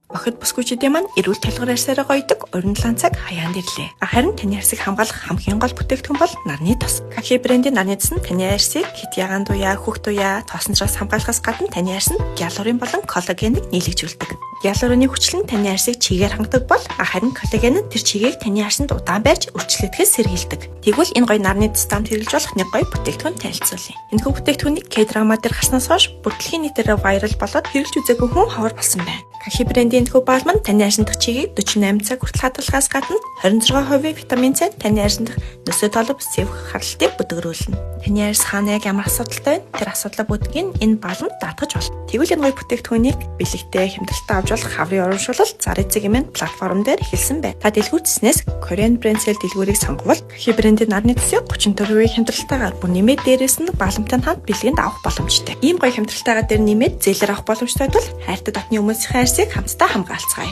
Охид бүсгүйчүүдийн маань эрүүл толгор арьсаараа гоёдог уран 7 цаг хаяанд ирлээ. Харин таны арьсыг хамгаалах хамгийн гол бүтээгдэхүүн бол нарны тос. Кахи брендийн нарны тос нь таны арьсыг хэт ягаан дуяа, хөх дуяа, тоосонцроос хамгаалахаас гадна таны арьсанд гиалурын болон коллагенийг нийлэгжүүлдэг. Гиалуроны хүчил нь таны арьсыг чигээр хангадаг бол харин коллаген нь тэр чигийг таны арьсанд удаан барьж үрчлэгдэхээс сэргийлдэг. Тэгвэл энэ гоё нарны тостой хамт хэрэглэж болох нэг гоё бүтээгдэхүүн танилцуулъя. Энэхүү бүтээгдэхүүнийг K-drama дээр гарснаас хойш бүр дэлхийн нийтээр viral болоод хэрэглэж үзээгүй хүн ховор болсон байна. Кахи брендийн энэхүү баалм нь таны арьсан дахь чигийг 48 цаг хүртэл хадгалахаас гадна 26% витамин С таны арьсан дахь нөсөө толбо сэвх харалтыг бүдгэрүүлнэ. Таны арьс хаана яг ямар асуудалтай байна? Тэр асуудлаа бүгдийг энэ баалманд даатгаж болно. Тэгвэл энэ гоё бүтээгдэхүүнийг бэлэгтэй хямдралтай авч болох хаврын урамшуулал Зар эцэг хэмээн платформ дээр эхэлсэн байна. Та дэлгүүртснээс Korean Brand Sale дэлгүүрийг сонговол Кахи брендийн нарны төсийг 34% хямдралтайгаар бүр нэмээд дээрээс нь бааламтай хамт бэлгэнд авах боломжтой. Ийм гоё хямдралтайгаар дээр нэмээд зээлээр авах боломжтой тул хайртай дотны хүмүүсийн арьсыг хамтдаа хамгаалцгаая.